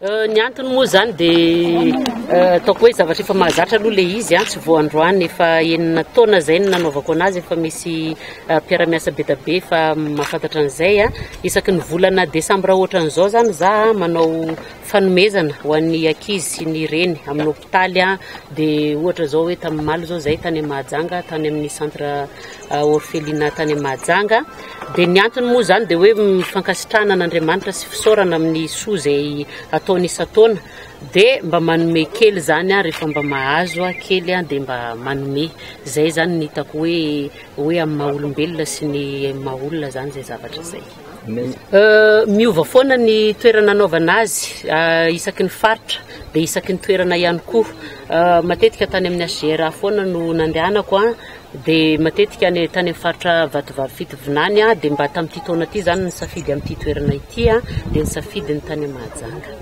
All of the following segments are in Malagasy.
Ny antony moa izany dia ataoko hoe zavatra efa mahazatra aloha ilay izy, tsy vao androany, efa enina taona izay no nanaovako anazy, efa misy mpiara-miasa be dia be efa mahafantatra an'izay. Isaky ny volana desambra ohatran'izao izany za manao fanomezana ho an'ny ankizy sy ny reny amin'ny hopitaly, dia ohatra izao hoe tamin'ny omaly izao izahay tany Mahajanga, tany amin'ny centre orphelinat tany Mahajanga. Dia ny antony moa izany dia hoe fankasitrahana an'Andriamanitra sy fisaorana amin'ny soa izay ataony isan-taona. Dia mba manome kely izany aho rehefa mba mahazo aho kely aho dia mba manome. Izay izany no hitako hoe hoe amin'ny maha olombelona sy ny maha olona izany izay zavatra izay. Miova foana ny toerana anaovana azy isaky ny faritra dia isaky ny toerana ihany koa. Matetika tany amin'ny HJRA foana no nandehanako an. Dia matetika any tany amin'ny faritra Vatovavy Fitovinany aho, dia mba tamin'ity taona ity izany nisafidy amin'ity toerana ity aho, dia nisafidy ny tany Mahajanga.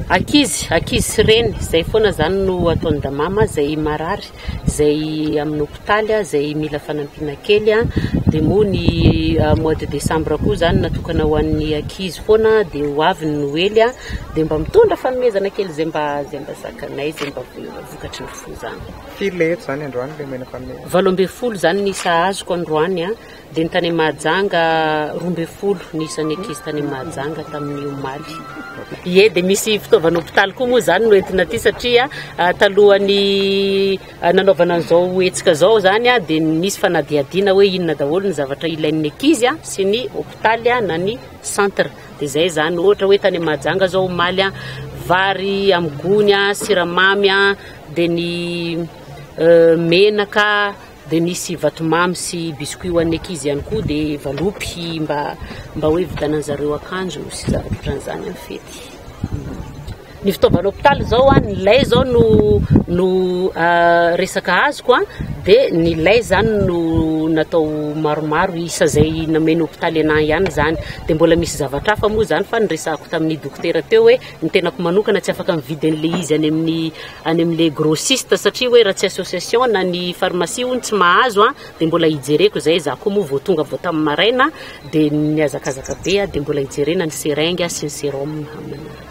Ankizy, ankizy sy reny, izay foana izany no ataon'i Damama, izay marary, izay amin'ny hopitaly, izay mila fanampiana kely. Dia moa ny mois de décembre koa izany natokana ho an'ny ankizy foana, dia ho avy ny Noely, dia mba mitondra fanomezana kely izay mba izay mba zakanay, izay mba vokatry ny fo izany. Firy ilay eto izany androany ilay omena fanomezana? 18 izany ny isa azoko androany an, dia ny tany Mahajanga 12 ny isan'ny ankizy tany Mahajanga tamin'ny omaly. Ie, dia misy fitaovana hopitaly koa moa izany no entina aty satria talohan'ny nanaovana an'izao hetsika izao izany dia nisy fanadihadiana hoe inona daholo ny zavatra ilain'ny ankizy sy ny hopitaly na ny centre. Dia izay izany, ohatra hoe tany Mahajanga izao omaly vary amin'ny gony, siramamy, dia ny menaka, dia nisy vatomamy sy biscuit ho an'ny ankizy ihany koa, dia valopy mba mba hoe hividianan-dry zareo akanjo sy zavatra ohatran'izany amin'ny fety. Ny fitaovana hopitaly izao an, ny lay izao no no resaka azoko an, dia ny lay izany no natao maromaro isa izay nomen'ny hopitaly anah ihany izany, dia mbola misy zavatra hafa moa izany fa niresahako tamin'ny dokotera teo hoe Ny tenako manokana tsy afaka mividy an'ilay izy any amin'ny any amin'ilay grossiste satria hoe raha tsy association na ny pharmacie hono tsy mahazo an, dia mbola hijereko izay, za koa moa vao tonga vao tamin'ny maraina dia nihazakazaka be aho dia mbola hijerena ny seringue sy ny sérum amin'ny manaraka.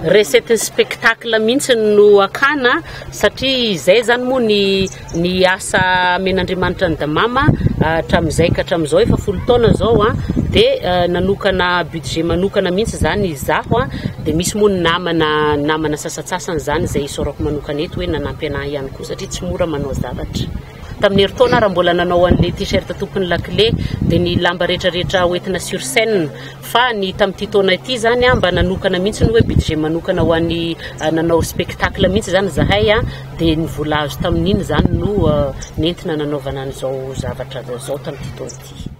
Recette ny spectacle mihitsy no akana satria izay zany moa ny ny asa amen'Andriamanitra an'i Damama hatramin'izay ka hatramin'izao efa 10 taona izao an, dia nanokana budget manokana mihitsy izany izaho an, dia misy moa ny namana namana sasantsasany izany izay isaorako manokana eto hoe nanampy anahy ihany koa satria tsy mora manao zavatra. Tamin'ny herintaona aho raha mbola nanao an'ilay t-shirt tompon'ny lakile dia ny lamba rehetrarehetra hoentina sur scène fa ny tamin'ity taona ity izany an mba nanokana mihitsy ny hoe budget manokana ho an'ny nanao spectacle mihitsy izany izahay an, dia ny vola azo tamin'iny izany no nentina nanaovana an'izao zavatra izao tamin'ity taona ity.